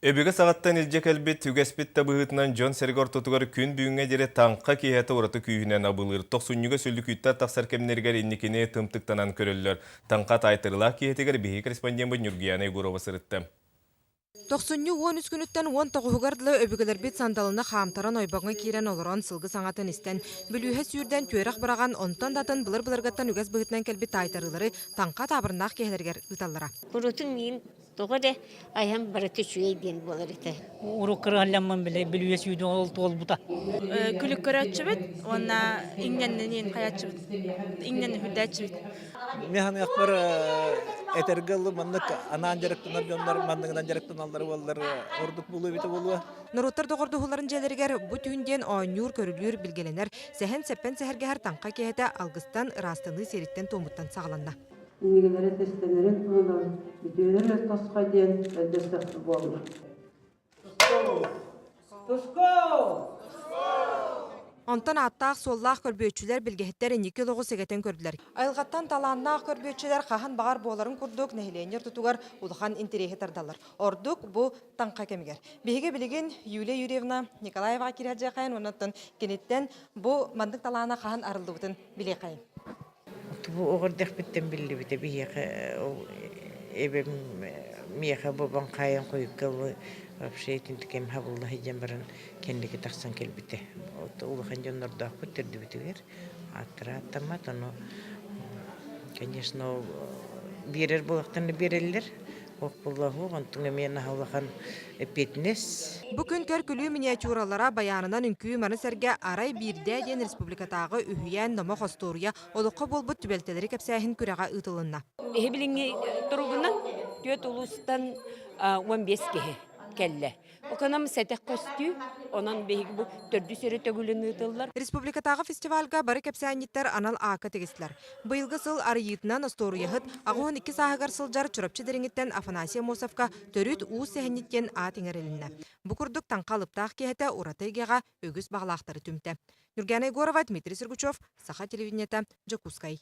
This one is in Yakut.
Өбүгэ саҕаттан илдьэ кэлбит үгэспит да быһыытынан дьон-сэргэ ортотугар күн бүгүҥҥэ диэри таҥха киэһэтэ ураты күүһүнэн абылыыр. Тохсунньуга сүллүкүүттэр тахсар кэмнэригэр инникини тымтыктанан көрөллөр. Таҥха таайтарыылаах киэһэтигэр биһиги корреспондеммыт Ньургуйаана Егорова сырытта. Тохсунньу 13 күнүттэн 19-угар дылы өбүгэлэрбит сандалыны хаамтаран ойбоҥҥо киирэн олорон сылгы саҥатын истэн, бүлүүһэ сүүрдэн түөрэх быраҕан, онтон да атын былыр-былыргаттан үгэс быһыытынан кэлбит таайтарыылары таҥха таабырыннаах киэһэлэригэр ыыталлара. Курутун миин Тоҕо эрэ айан барыта үчүгэй диэн буолар этэ. Урукку кырыалламмын билэ бүлүүэ сүүдү ол туолбута. Күлүк көрөөччүбүт уонна иҥнэнниниин хайааччыбыт. Иҥнэн үрдээччибит. Механыахпар этэргэ ылы маннык анаан дьарыктанар дьоннор манныгынан дьарыктаналлар буоллар ордук буолуо эбитэ буолуо. Норуоттар доҕордоһууларын дьиэлэригэр бу түүн диэн оонньуур, көрүлүүр, билгэлэнэр, сэһэн-сэппэн сэһэргэһэр таҥха киэһэтэ алгыстан, ыраастаныы сиэриттэн-туомуттан саҕаланна. Иннигилэрэ тэстэнэрин туһунан бүтүөнэр тосхо диэн өйдөстөхпүт буолла. Туску! Онтон ааттаах-суоллаах көрбүөччүлэр билгэһиттэр инники олоҕу сэгэтэн көрдүлэр. Айылҕаттан талааннаах көрбүөччүлэр хаһан баҕар буоларын курдук нэһилиэнньэ ортотугар улахан интэриэһи тардаллар. Ордук бу таҥха кэмигэр. Биһиги билигин Юлия Юрьевна Николаеваҕа киирэр уонна киниттэн бу маннык талаана хаһан арыллыбытын билиэхэйин. Бу оҕо эрдэхпиттэн биллибитэ биһиэхэ ол эбэм миэхэ бобон хаайан хойукка вообще итинтик кэм хабылла сылдьан баран кэнники тахсан кэлбитэ. Улахан дьоннордоохпут төрдүбүтүгэр ааттара ааттаммат ону конечно ол биэрэр буолахтарына биэрэллэр Ох, онтуҥ эмиэ наһаа улахан эппиэтинэс. Бу күн көр-күлүү миниатюралара байаанынан үҥкүү маны сэргэ Арай биирдэ диэн республикатааҕы үһүйээн номох остуоруйа олоххо буолбут түбэлтэлэри кэпсээһин күрэҕэ ыытылынна. Эһи билиҥҥи туругунан түөрт улуустан 15 киһи кэллэ. Оконом сэтэх көстүү, онон биһиги бу төрдүс өрө төгүлүн ыытыллар. Республикатааҕы фестивальга бары кэпсээнньиттэр анал аакка тигистилэр. Быйылгы сыл арыйыытынан остуоруйаһыт 82 сааһыгар сылдьар Чурапчы Дириҥиттэн Афанасий Аммосовка төрүт уус сэһэнньит диэн аат иҥэрилиннэ. Бу курдук таҥха алыптаах киэһэтэ ураты эйгэҕэ үгүс баҕалаахтары түмтэ. Ньургуяна Егорова, Дмитрий Сергучев, Саха телевидениета, Дьокуускай.